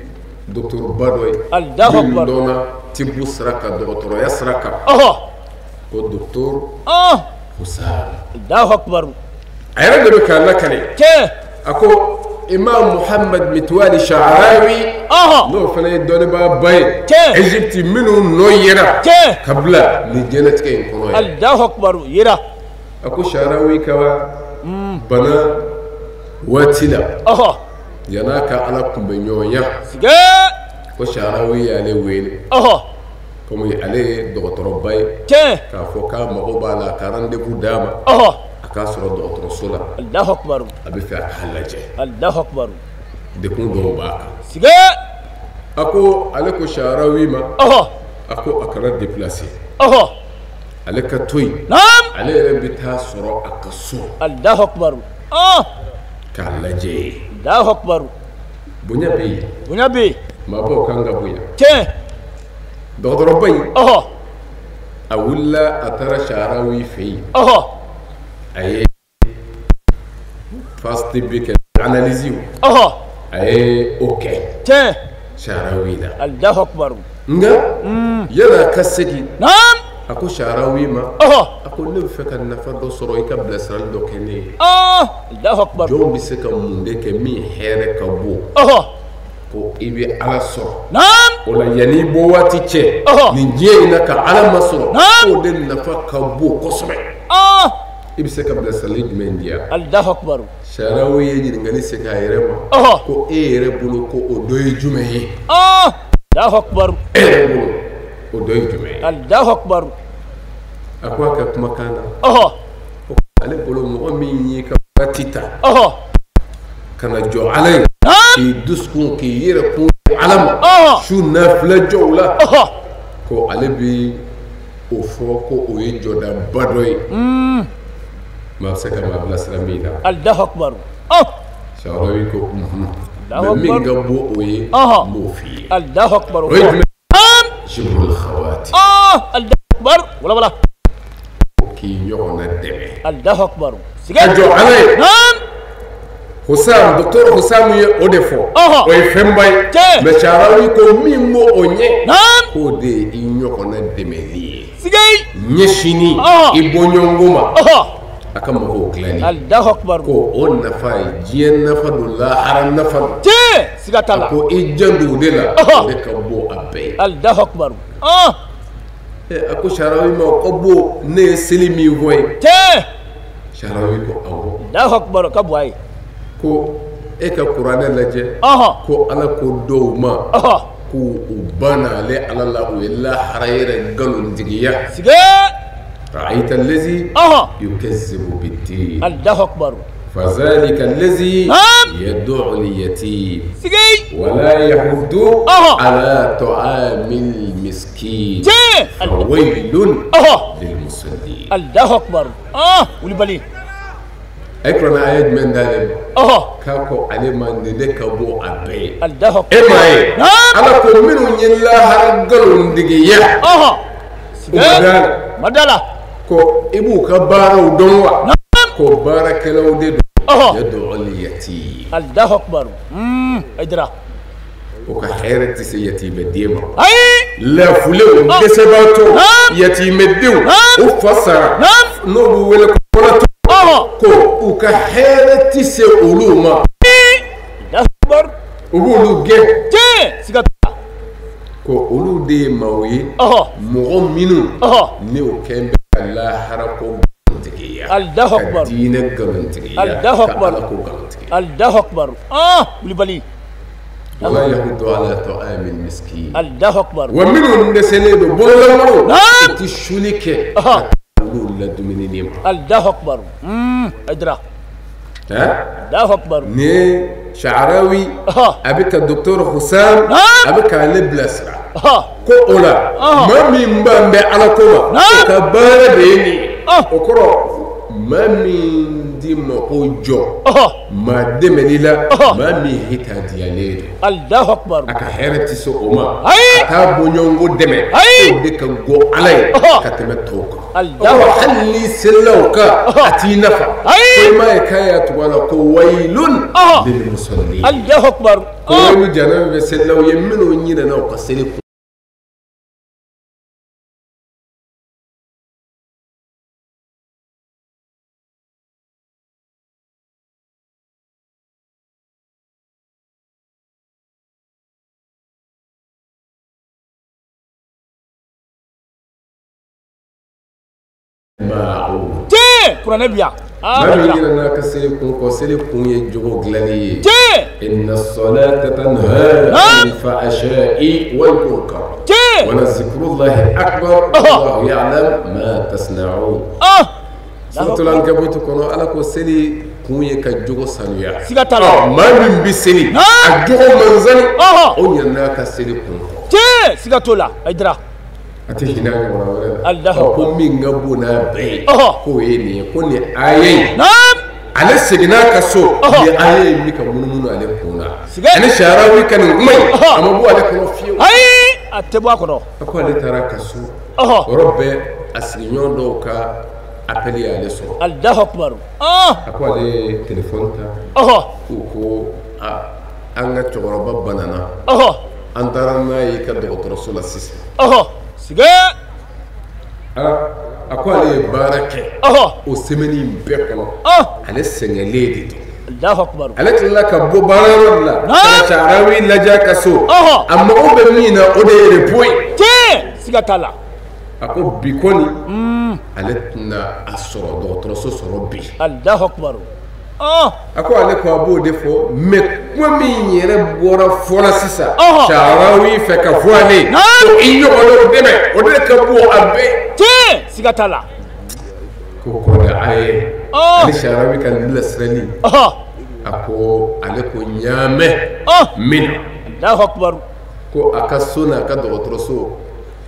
docteur ba dɔ ye. Allahu akbar. Min dɔnna tibu sira kan, dɔgɔtɔrɔya sira kan. Ko docteur Hussam. Allahu akbar. A yɛrɛ de bɛ k'a lakale. Tiɲɛ. A ko Imam Muhammad Mitwali Sha'arawi, n'o fana ye dɔnnibaaba ye Égypte minnu nɔ yera ka bila nin diɲɛlatigɛ in kɔnɔ yan. Allahu akbar, yera. A ko Sha'arawi ka bana waati la, yan'a ka Ala kunbɛ ɲɔgɔnya, ko Sha'arawi y'ale wele, komi ale ye dɔgɔtɔrɔba ye, k'a fɔ k'a mago b'a la, a ka rendez-vous d'a ma, a k'a sɔrɔ dɔgɔtɔrɔso la. Allahu akbar. A bɛ fɛ a k'a lajɛ. Allahu akbar. Dekun dɔw b'a kan. Sige. A ko ale ko Sha'arawi ma, a ko a kana déplacer. Ale ka to yen. Ale yɛrɛ bɛ taa sɔrɔ a ka so. Allahu akbar. K'a lajɛ yen. Allahu akbar. Bonya bɛ yen. Bonya bɛ yen. Maabaw kan ka bonya. Tiɲɛ. Dɔgɔtɔrɔba in, a wulila a taara Sha'arawi fɛ yen. A ye fast bɛ kɛ analyse, a ye o kɛ. Tiɲɛ. Sha'arawi la. Allahu akbar. Nka yan'a ka segin, a ko Sha'arawi ma, a ko ne bɛ fɛ ka nafa dɔ sɔrɔ i ka bilasirali dɔ kɛ ne ye. Allahu akbar. Jɔn bɛ se ka mun de kɛ min hɛrɛ ka bon? Ko i bɛ Ala sɔrɔ. O la yanni i bɔ waati cɛ, nin diɲɛ in na ka Ala masɔrɔ, k'o de nafa ka bon kosɛbɛ. I bɛ se ka bilasirali jumɛn di yan? Allahu akbar. Sha'arawi ye ɲininkali segin a yɛrɛ ma, ko e yɛrɛ bolo ko o dɔ ye jumɛn ye? Allahu akbar. E yɛrɛ bolo o dɔ ye jumɛn ye? Allahu akbar. A ko a ka kumakan na, ko ale bolo mɔgɔ min y'i ka waati ta ka na jɔ Ala ye, k'i dusukun k'i yɛrɛ kun Ala ma su nafila jɔw la, ko ale bi o fɔ ko o ye jɔdaba dɔ ye. Maa bɛ se ka maa bilasira min na. Allahu akbar. Sha'arawi ko mais min ka bon o ye, n b'o f'i ye. Allahu akbar. O ye jumɛn? Jibrul khawati. Allahu akbar. Wala wala. K'i ɲɔgɔnna dɛmɛ. Allahu akbar. Ka jɔ Ala ye. Hussam, docteur Hussam ye o de fɔ. O ye fɛnba ye. Mais Sha'arawi ko min b'o o ɲɛ, k'o de ye i ɲɔgɔnna dɛmɛli ye. Ɲɛsinni i bɔɲɔgɔnko ma. A ka mɔgɔw dilanni. Allahu akbar. Ko o nafa ye diɲɛ nafa don, lahara nafa don. Tiɲɛ, siga t'a la. A ko i janto o de la, o de ka bon a bɛɛ ye. Allahu akbar. A ko Sha'arawi ma, o ka bon ne ye seli min fɔ ye. Tiɲɛ. Sha'arawi ko awɔ. Allahu akbar, ka bon a ye. Ko e ka kuranɛ lajɛ. Ko Ala ko dɔw ma, k'u banna ale Ala la, u ye lahara yɛrɛ nkalontigiya. Sige. رأيت الذي يكذب بالدين. الله أكبر. فذلك الذي يدعو اليتيم ولا يحض على طعام المسكين. فويل للمصلين. الله أكبر. ولبالي. أكرم آيات من ذلك. كاكو علي ما ندك أبو أبي. الله أكبر. إما أنا كل منو يلا هرجلون دقيقة. Madala. Ko i b'u ka baaraw dɔn wa? Ko baarakɛlaw de don. Yad'u al-yatim. Allahu akbar. Aidara. O ka hɛrɛ tɛ se yatimɛden ma. Ayi. Lafulenw, dɛsɛbaatɔw, yatimɛdenw, u fa sara, n'o b'u wele ko kɔnɔtɔ. Ko u ka hɛrɛ ti se olu ma. U b'olu gɛn. Siga t'a la. Ko olu de ye maaw ye. Mɔgɔ minnu. Ni o kɛn bɛ ka lahara ko nkalontigiya. Alahu akibaru. Ka diinɛ nkalontigiya. Alahu akibaru. Ka Ala ko nkalontigiya. Alahu akibaru. Wulibali. Wala yahudu ala ta'amil miskin. Alahu akibaru. Wa minnu dɛsɛlen don bololankolon. U ti suli kɛ. Ka taa olu ladumuni ma. Alahu akibaru. Hayidara. Alahu akibaru. Nin ye Sha'arawi a bɛ ka docteur Husam a bɛ k'ale bilasira. Ko o la maa min ban bɛ Ala ko ma o ka baara de ye nin ye. O kɔrɔ maa min di mako jɔ maa dɛmɛli la maa min hitadiyalen don. Alahu akibaru. A ka hɛrɛ ti se o ma. A t'a bɔɲɔgɔnko dɛmɛ. O de ka go Ala ye ka tɛmɛ tɔw kan. Alahu akibaru. Hali n'i selila o kan a t'i nafa. Ko i m'a ye k'a y'a tugu a la ko wayilun lil musallin. Alahu akibaru. Ko wayilu jahanama bɛ selilaw ye minnu ɲinɛna u ka seli kun. Tiɲɛ kuranɛ bi yan. Maa min ɲinɛna ka seli kun kɔ, seli kun ye jogo dilanni ye. Tiɲɛ. Inna salata tanha anil fahsha'i wal munkar. Tiɲɛ. Wa la zikrullahi akbar wallahu ya'lam ma tasna'un. Suratul Ankabut kɔnɔ Ala ko seli kun ye ka jogo sanuya. Siga t'a la. Maa min bɛ seli a jogo manzani o ɲinɛna ka seli kun kɔ. Tiɲɛ siga t'o la Hayidara. A tɛ hinɛ ɲɔgɔnna wɛrɛ la. Ko min ka bon n'a bɛɛ ye k'o ye nin ye ko nin aya in ale seginna a ka so nin aya in bɛ ka munumunu ale kun na. Ani Sha'arawi ka nin kuma in a ma bɔ ale kɔnɔ fiyewu. Ayi a tɛ bɔ a kɔnɔ. A ko ale taara a ka so. O yɔrɔ bɛɛ a sigiɲɔgɔn dɔw ka appel y'ale sɔrɔ. Alahu akibaru. A ko ale ye téléphone ta. K'u ko an ka cɛkɔrɔba banana. An taara n'a ye i ka dɔgɔtɔrɔso la sisan. Sige. A ko ale ye baara kɛ o semaine in bɛɛ kɔnɔ ale sɛgɛnlen de don. Alahu akibaru. Ale tilala ka bɔ baarayɔrɔ de la ka Sha'arawi lajɛ a ka so. A mago bɛ min na o de ye repos ye. Tiɲɛ siga t'a la. A ko bi kɔni ale tɛna a sɔrɔ dɔgɔtɔrɔso sɔrɔ bi. Alahu akibaru. A ko ale ko a b'o de fɔ mais kuma min yɛrɛ bɔra fɔlɔ sisan Sha'arawi fɛ ka fɔ ale ko i ɲɔgɔnnaw dɛmɛ o de ka bon a bɛɛ. Tiɲɛ siga t'a la. Ko kɔrɔ a ye ale Sha'arawi ka bilasirali a ko ale ko n y'a mɛn min na. Alahu akibaru. Ko a ka so n'a ka dɔgɔtɔrɔso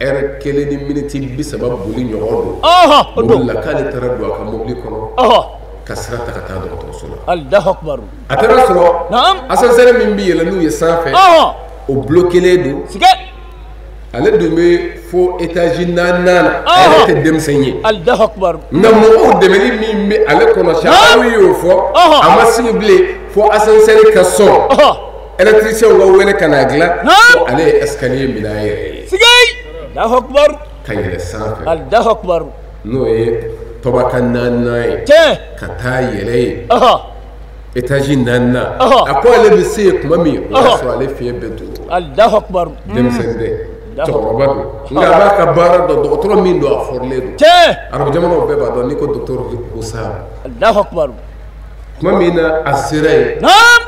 ɛri 1 ni miniti 30 boli ɲɔgɔn don. O don. Mobili la k'ale taara don a ka mobili kɔnɔ. Ka sira ta ka taa dɔgɔtɔrɔso la. Alahu akibaru. A taara sɔrɔ ascenseur min bɛ yɛlɛ n'u ye sanfɛ. O bloqué don. Sige. Ale dun bɛ fo étage 4nan na. A yɛrɛ tɛ denmisɛn ye. Alahu akibaru. Nka mɔgɔw dɛmɛli min bɛ ale kɔnɔ Sha'arawi y'o fɔ. A ma sigi bilen fo ascenseur ka sɔn. Électricien ka wele ka n'a dilan. Ale ye escalier minɛ a yɛrɛ ye. Sige. Alahu akibaru. Ka yɛlɛ sanfɛ. Alahu akibaru. N'o ye tɔbaka 4nan ye. Tiɲɛ. Ka taa yɛlɛ ye. Étage 4nan. A ko ale bɛ se yen tuma min o y'a sɔrɔ ale fiɲɛ bɛɛ dun. Alahu akibaru. Denmisɛnnin tɛ cɛkɔrɔba don nka a b'a ka baara dɔn dɔgɔtɔrɔ min don a fɔrilen don. Tiɲɛ. Arabu jamanaw bɛɛ b'a dɔn n'i ko docteur Husam. Alahu akibaru. Tuma min na a sera yen.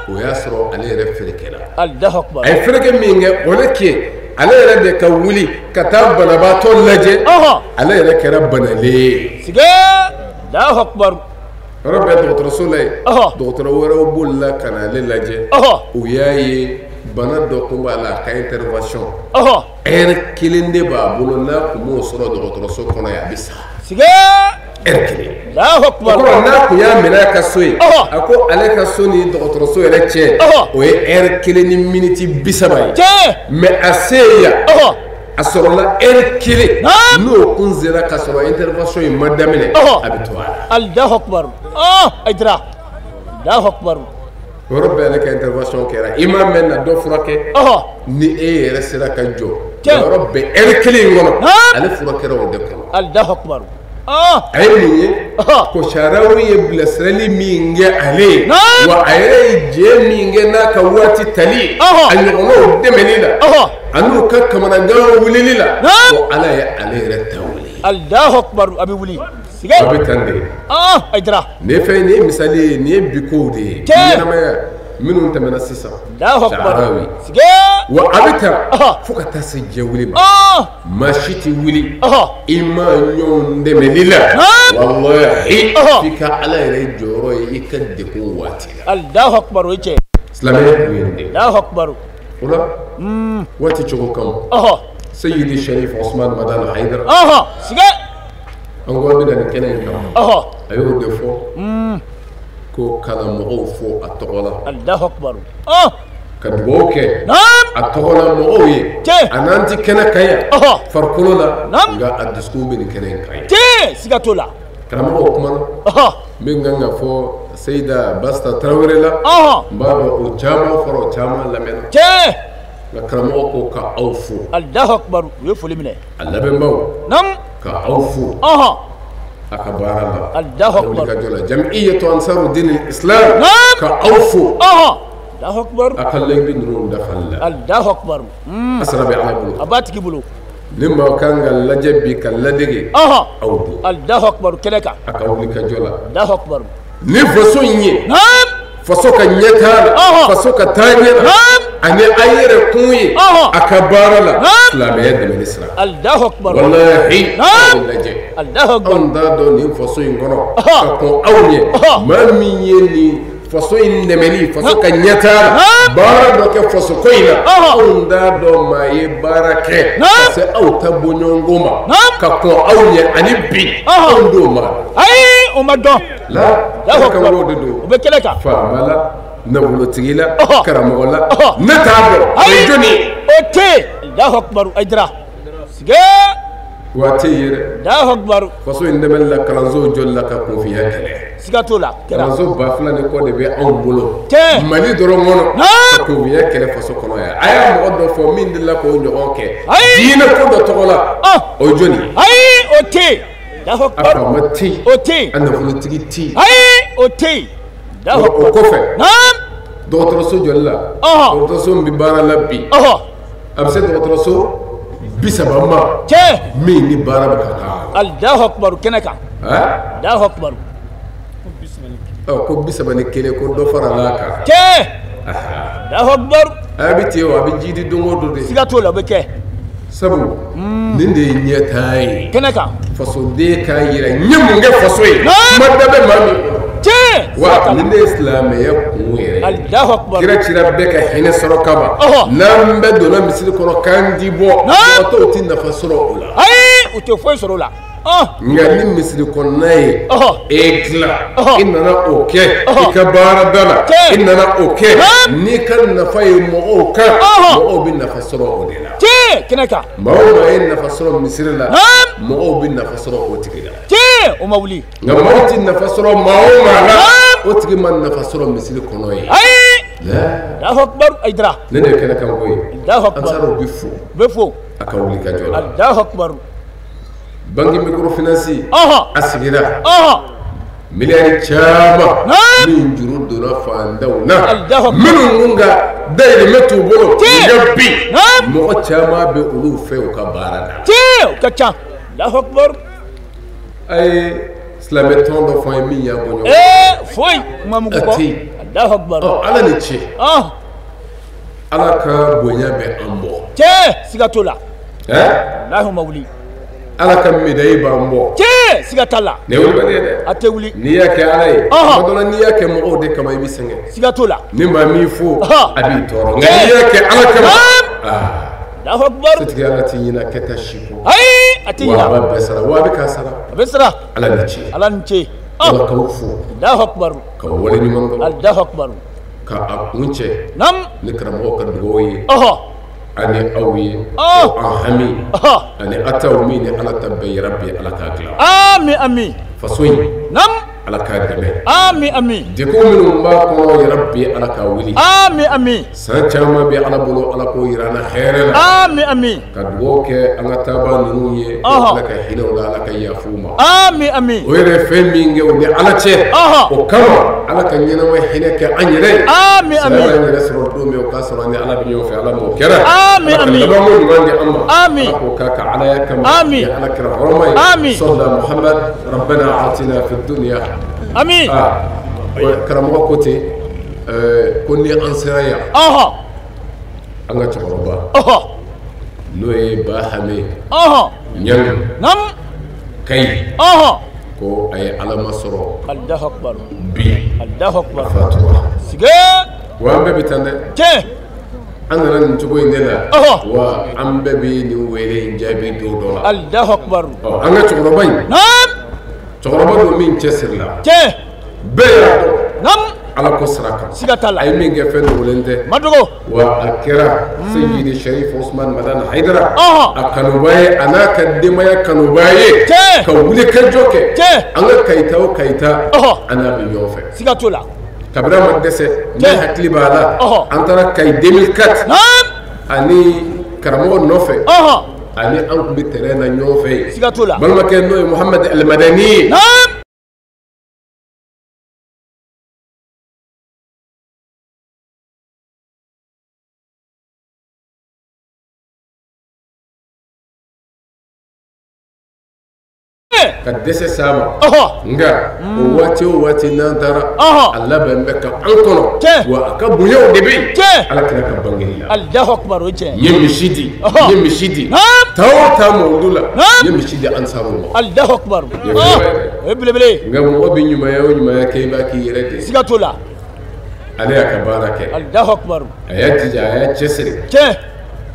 O y'a sɔrɔ ale yɛrɛ ferekɛla. Alahu akibaru. A ye fereke min kɛ o de kɛ ale yɛrɛ de ka wuli ka taa banabaatɔ lajɛ. Ale yɛrɛ kɛra banalen ye. Sige. Alahu akibaru. Yɔrɔ bɛɛ dɔgɔtɔrɔso la yen. Dɔgɔtɔrɔ wɛrɛw bolila ka na ale lajɛ. U y'a ye bana dɔ kun b'a la a ka intervention. Ɛri 1 de b'a bolo n'a kun m'o sɔrɔ dɔgɔtɔrɔso kɔnɔ yen a bɛ sa. Sige. Ɛri 1. Alahu akibaru. O kɔrɔ n'a kun y'a minɛ a ka so yen. A ko ale ka so ni dɔgɔtɔrɔso yɛrɛ cɛ. O ye ɛri 1 ni miniti 30 ye. Tiɲɛ. Mais a se yan. A sɔrɔla ɛri 1. N'o kun sera ka sɔrɔ intervention in ma daminɛ. A bɛ to a la. Alahu akibaru. Hayidara. Alahu akibaru. O yɔrɔ bɛɛ ale ka intervention kɛra i m'a mɛn na dɔ furakɛ. Ni e yɛrɛ sera ka jɔ. O yɔrɔ bɛɛ ɛri 1 in kɔnɔ. Ale furakɛra o de kɔnɔ. Alahu akibaru. A ye mun ye ko Saharawi ye bilasirali min kɛ ale ye wa a yɛrɛ ye jɛ min kɛ n'a ka waati tali a ɲɔgɔnnaw dɛmɛni la a n'u ka kamanagan wulili la ko Ala ye ale yɛrɛ ta wuli. Alahu akibaru a bɛ wuli. A bɛ tan de. Hayidara. Nin ye fɛn nin ye misali ye nin ye bi kow de ye. Ɲɛnamaya minnu tɛmɛna sisan. Saharawi. Wa a bɛ tan fo ka taa se diɲɛ wuli ma. Maa si tɛ wuli i ma ɲɔgɔn dɛmɛli la walahi f'i ka Ala yɛrɛ jɔyɔrɔ ye i ka degun waati la. Alahu akibaru o ye tiɲɛ. Silamɛya kun ye nin de ye. Alahu akibaru. O la waati cogo kama. Seyidi Sharif Osman Madani Hayidara. An ko an bɛ na nin kɛnɛ in kan. A y'o de fɔ. Ko kana mɔgɔw fo a tɔgɔ la. Alahu akibaru. Ka dugawu kɛ a tɔgɔ la mɔgɔw ye. A n'an ti kɛnɛ kan yan. Farikolo la. Nka a dusukun bɛ nin kɛnɛ in kan yan. Siga t'o la. Karamɔgɔw kumana. Min kan ka fɔ Seyida Basita Tarawele la. N b'a dɔn o caman fɔra o caman lamɛnna. Nka karamɔgɔ ko ka aw fo. Alahu akibaru u ye foli minɛ. A lamɛnbaaw. Ka aw fo. A ka baara la. Alahu akibaru. Wulikajɔ la Jamiyatu Ansaru Dini Islam. Ka aw fo. Alahu akibaru. A ka layidu ninnu dafali la. Alahu akibaru. A sara bɛ Ala bolo. A b'a tigi bolo. Ni maa kan ka lajɛ bi ka ladege. Aw don. Alahu akibaru kɛnɛ kan. A ka wulikajɔ la. Alahu akibaru. Ni faso in ye. Faso ka ɲɛtaa la. Faso ka taa ɲɛ la. Ani a yɛrɛ kun ye. A ka baara la. Silamɛya dɛmɛni sira. Alahu akibaru. Walahi. Aw bɛ lajɛ. Alahu akibaru. Anw t'a dɔn nin faso in kɔnɔ. Ka kɔn aw ɲɛ. Maa min ye nin faso in dɛmɛni faso ka ɲɛtaa la. Baara dɔ kɛ faso ko in na. Anw t'a dɔn maa ye baara kɛ. Ka se aw ta bɔɲɔgɔnko ma. Ka kɔn aw ɲɛ ani bi. Anw t'o ma. Ayi o ma dɔn. La. Ala ka wolo de don. O bɛ kɛnɛ kan. Faama la. Nafolotigi la. Karamɔgɔ la. Ne t'a dɔn. O ye jɔnni ye. O tɛ yen. Alahu akibaru Hayidara. Sige. Wa a tɛ yen dɛ. Alahu akibaru. Faso in dɛmɛli la kalansow jɔli la ka kunfinya kɛlɛ. Siga t'o la. Kalanso 2000 ni kɔ de bɛ anw bolo. Tiɲɛ. Mali dɔrɔn kɔnɔ. Ka kunfinya kɛlɛ faso kɔnɔ yan. A y'a mɔgɔ dɔ fɔ min delila k'o ɲɔgɔn kɛ. Diinɛ ko dɔ tɔgɔ la. O ye jɔnni ye. Ayi o tɛ yen. Alahu akibaru. A faama tɛ yen. O tɛ yen. A nafolotigi tɛ yen. Ayi o tɛ yen. O kɔfɛ. Dɔgɔtɔrɔso jɔli la. Dɔgɔtɔrɔso min bɛ baara la bi. A bɛ se dɔgɔtɔrɔso 30 ma. Tiɲɛ. Min ni baara bɛ ka k'a. Alahu akibaru kɛnɛ kan. Alahu akibaru. Ko 31 ko dɔ farala a kan. Tiɲɛ. Alahu akibaru. A bɛ ten o a bɛ jidi don o don de. Siga t'o la o bɛ kɛ. Sabu nin de ye ɲɛtaa ye. Kɛnɛ kan. Fasoden k'a yira n ye mun kɛ faso ye. Kuma da bɛ maa min kɔnɔ. Tiɲɛ. Wa nin de ye silamɛya kun yɛrɛ ye. Alahu akibaru. Kira cira bɛɛ ka hinɛ sɔrɔ kama. N'an bɛɛ donna misiri kɔnɔ k'an ti bɔ. Mɔgɔ tɔw ti nafa sɔrɔ o la. Ayi u tɛ foyi sɔrɔ o la. Nka ni misiri kɔnɔna ye e dilan i nana o kɛ i ka baarada la i nana o kɛ n'i ka nafa ye mɔgɔw kan mɔgɔw bɛ nafa sɔrɔ o de la. Tiɲɛ kɛnɛ kan. Maa o maa ye nafa sɔrɔ misiri la mɔgɔw bɛ nafa sɔrɔ o tigi la. Tiɲɛ o ma wuli. Nka maaw ti nafa sɔrɔ maa o maa la o tigi ma nafa sɔrɔ misiri kɔnɔ ye. Ayi. Alahu akibaru Hayidara. Ne de ye kɛnɛ kan ko ye. Alahu akibaru. Ansaraw bɛ fo. U bɛ fo. A ka wuli ka jɔ la. Alahu akibaru. Banque microfinance a sigira miliyari caman min juru donna fantanw na minnu kun ka dayirimɛ t'u bolo nka bi mɔgɔ caman bɛ olu fɛ u ka baara la. Tiɲɛ o ka ca. Alahu akibaru. A ye silamɛ tɔn dɔ fɔ an ye min y'a bɔ ɲɔgɔn. Foyi kuma mugu kɔ. A tɛ yen. Alahu akibaru. Ala ni ce. Ala ka bonya bɛ an bɔ. Tiɲɛ siga t'o la. Walahi o ma wuli. Ala ka médaille b'an bɔ. Tiɲɛ siga t'a la. Nin ye wulibali ye dɛ. A tɛ wuli. N'i y'a kɛ Ala ye. Tuma dɔ la n'i y'a kɛ mɔgɔw de kama i bɛ sɛgɛn. Siga t'o la. Ni maa m'i fo a b'i tɔɔrɔ nka n'i y'a kɛ Ala kama. Alahu akibaru. Setigi Ala t'i ɲinɛ kɛta si kɔ. Ayi a tɛ ɲinɛ. Wa a b'a bɛɛ sara wa a bɛ k'a sara. A bɛ sara. Ala ni ce. Ala ni ce. Ala k'aw fo. Alahu akibaru. K'aw waleɲuman dɔn. Alahu akibaru. Ka a kun cɛ. Naamu. Ni karamɔgɔw ka dugawu ye. Ani aw ye an hami ani a taw min ni Ala ta bɛɛ yɛrɛ bi Ala k'a dilan. Ami ami. Faso in. Naamu. Ala k'a dɛmɛ. Ami ami. Degun minnu b'a kɔnɔ yarabi Ala k'a wuli. Ami ami. San caman bɛ Ala bolo Ala k'o yira an na hɛrɛ la. Ami ami. Ka dugawu kɛ an ka taabaa ninnu ye. Ala ka hinɛ u la Ala ka yafa u ma. Ami ami. O yɛrɛ fɛn min kɛ u ni Ala cɛ. O kama Ala ka ɲɛnama hinɛ kɛ an yɛrɛ ye. Ami ami. Saya b'an yɛrɛ sɔrɔ don min o k'a sɔrɔ an ni Ala bɛ ɲɔgɔn fɛ Ala m'o kɛra. Ami ami. Ala ka labanko ɲuman di an ma. Ami. Ala k'o k'a ka Alaya kama. Ami. Ni Ala kɛra hɔrɔma ye. Ami. Sɔlila Muhamad rabbana atina fi dunya. Ami. Karamɔgɔ ko ten ko ni an sera yan. An ka cɛkɔrɔba. N'o ye Bahame. Ɲangi. Kayi. Ko a ye Ala masɔrɔ. Alahu akibaru. Bi. Alahu akibaru. A fatura. Sige. Wa an bɛɛ bɛ tan dɛ. Tiɲɛ. An nana nin cogo in de la. Wa an bɛɛ bɛ nin wele in jaabi don dɔ la. Alahu akibaru. An ka cɛkɔrɔba in. Naam. Cɛkɔrɔba don min cɛsirila. Tiɲɛ. Bɛɛ y'a dɔn. Naam. Ala ko sira kan. Siga t'a la. A ye min kɛ fɛn dogolen tɛ. Ma dogo. Wa a kɛra Seyidi Sherif Ousmane Madani Haidara. A kanuba ye a n'a ka denbaya kanuba ye. Tiɲɛ. Ka wuli ka jɔ kɛ. Tiɲɛ. An ka Kayita o Kayita. An n'a bɛ ɲɔgɔn fɛ. Siga t'o la. Kabini a ma dɛsɛ. Ne hakili b'a la. An taara Kayi 2004. Naam. Ani karamɔgɔ nɔfɛ. Ani an tun bɛ terrain na ɲɔgɔn fɛ yen. Siga t'o la. Balimakɛ n'o ye Mohamed El Madani ye. Naam. Ka dɛsɛ s'a ma. Nka o waati o waati n'an taara. A labɛn bɛ ka an kɔnɔ. Wa a ka bonyaw de bɛ yen. Ala kira ka bangeli la. Alahu akibaru o tiɲɛ. N ye misi di. N ye misi di. Taa o taa mawudu la. N ye misi di ansaruw ma. Alahu akibaru. O ye belebele ye. Nka mɔgɔ bɛ ɲumanya o ɲumanya kɛ i b'a k'i yɛrɛ de ye. Siga t'o la. Ale y'a ka baara kɛ. Alahu akibaru. A y'a jija a y'a cɛsiri. Tiɲɛ.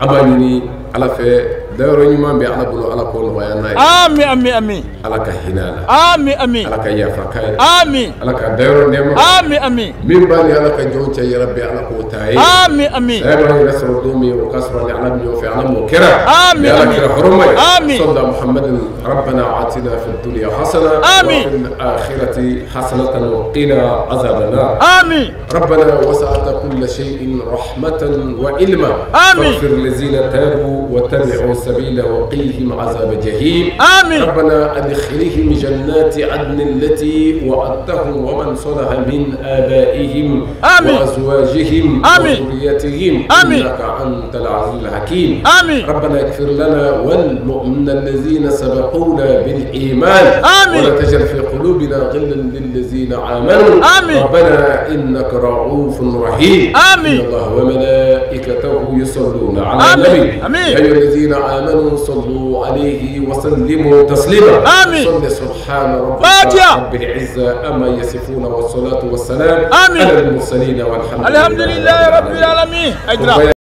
An b'a ɲini Ala fɛ dayɔrɔ ɲuman bɛ Ala bolo Ala k'o nɔgɔya n'a ye. Ami ami ami. Ala ka hinɛ a la. Ami ami. Ala ka yafa k'a ye. Ami. Ala ka dayɔrɔ nɛɛma. Ami ami. Min b'a ni Ala ka jɔn cɛ yarabi Ala k'o ta ye. Ami ami. Saya b'an yɛrɛ sɔrɔ don min o k'a sɔrɔ ni Ala bɛ ɲɔgɔn fɛ Ala m'o kɛra. Ami ami. Ala kɛra hɔrɔma ye. Ami. Sɔlila Muhammadin rabbana atina fi dunya hasana. Ami. Wa fil akhirati hasanatan wa qina azaban nar. Ami. Rabbana wasa'ta kulla shay'in rahmatan wa ilma. Ami. Faghfir lillazina tabu واتبعوا السبيل وقيهم عذاب الجحيم. آمين. ربنا أدخلهم جنات عدن التي وعدتهم ومن صلح من آبائهم. آمين. وأزواجهم. آمين. وذريتهم. آمين. إنك أنت العزيز الحكيم. آمين. ربنا اغفر لنا والمؤمنين الذين سبقونا بالإيمان. آمين. ولا تجعل في قلوبنا غلا للذين آمنوا. آمين. ربنا إنك رؤوف رحيم. آمين. إن الله وملائكته يصلون على النبي. آمين. يا أيها الذين آمنوا صلوا عليه وسلموا تسليما. آمين. صل سبحان ربك رب العزة أما يصفون والصلاة والسلام آمين. على المرسلين والحمد لله رب العالمين.